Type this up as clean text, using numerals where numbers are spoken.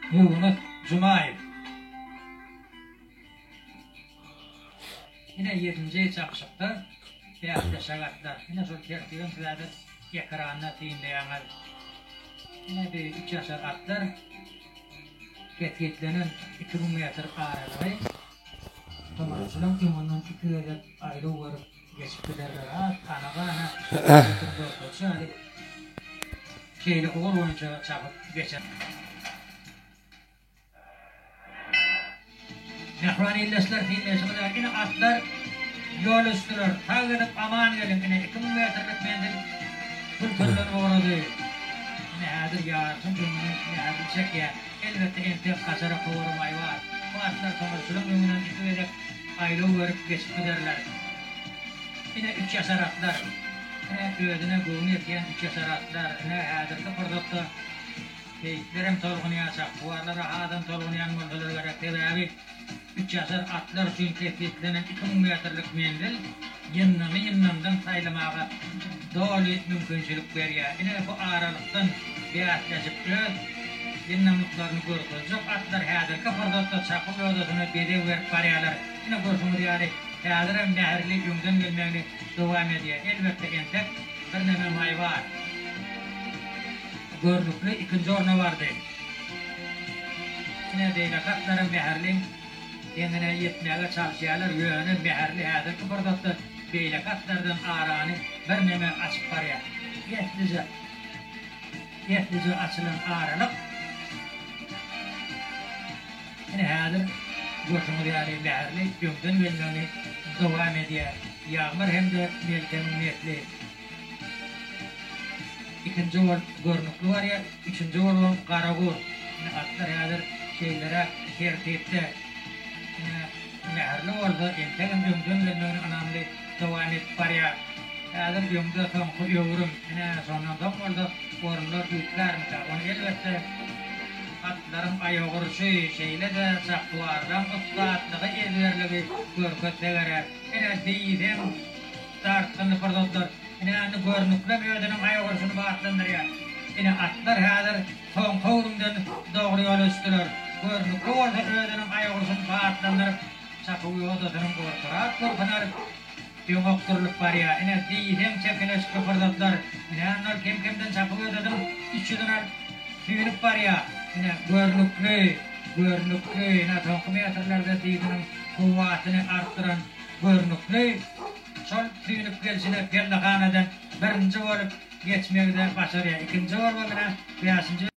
Ýunus Jumaýew. Ine ýedinji çapyşykda bäsleşek atlar. Ine şol tertibem siz häzir ekranda synlaýaňyz. Ine bi üç ýaşar atlar kesgitlenen 2000 metr aralygy tomaşaçylaryň öňünden iki gezek aýlaw görüp geçip giderler. Az gana-gana görkezişi ýaly şeýle ugur boýunça çapyp geçer. Mähriban ildeşler synlaýşyňyz ýaly ine atlar ýola düşdüler. Sag gidip aman geliň. Ine 2000 metrlik menzil pülpüllenip ugrady. Ine häzir ýaryşyň öňüni Mähirli çekýär. Elbetde entek gaçara kowara maý bar. Bu atlar tomaşaçylaryň öňünden iki gezek aýlaw berip geçip giderler. Ine üç ýaşar atlar. Ine özüne göwni ýetýän üç ýaşar atlar. Ine häzirki pursatda Seýislerem tolgunýar, çapyksuwarlar-a hasam tolgunýan bolsalar gerek. Sebäbi üç ýaşar atlar üçin kesgitlenen 2000 metrlik menzil ýyndamy ýyndamdan saýlamaga doly mümkinçilik berýär. Ine, bu aralykdan bäsleşip öz ýyndamlyklaryny görkezjek atlar häzirki pursatda çapuw ýodasyna bezeg berip barýarlar. Ine, görşüňiz ýaly, häzirem Mähirli öňden gelmegini dowam edýär. Elbetde, entek birneme maý bar. Görnükli ikinji orna bardy. Ine, beýleki atlaram Mähirliň deňine ýetmäge çalyşýarlar, ýöne Mähirli häzirki pursatda beýleki atlardan arany birneme açyp barýar. Eslije, eslije açylan aralyk. Ine, häzir görşüňiz ýaly, Mähirli öňden gelmegini dowam edýär. Ýagmyr hem-de Meltemiň nesli. Ikinji bolup Görnükli barýar, üçünji bolubam Garagurt. Ine, atlar häzir şeýleräk tertipde. Ine, Mähirli bolsa entegem öňden gelmegini ynamly dowam edip barýar. Häzir öňde soňky öwrüm. Ine, şondan soň bolsa orunlar üýtgärmikä? Ony elbetde, atlaryň aýagurşy, şeýle-de çapyksuwarlaryň ussatlygy, ezberligi görkezse gerek. Ine, diýseň Dartgynly pursatlar. Ine, indi görnüklem özüniň aýagurşuny batlandyrýar. Ine, atlar häzir soňky öwrümden dogry ýola düşdüler. Görnükli bolsa özüniň aýagurşuny batlandyryp, çapuw ýodasynyň ortarak gürpüni alyp, öňe okdurylyp barýar. Ine, diýseň çekeleşikli pursatlar. Ine, indi ol kem-kemden çapuw ýodasynyň iç ýüzüni alyp, süýnüp barýar. Ine, görnükli, görnükli, ine, soňky metrlerde dyzynyň kuwwatyny artdyran görnükli. Şol süýnüp gelşine pellehanadan birinji bolup geçmegi-de başarýar. Ikinji bolmamyna bäşinji.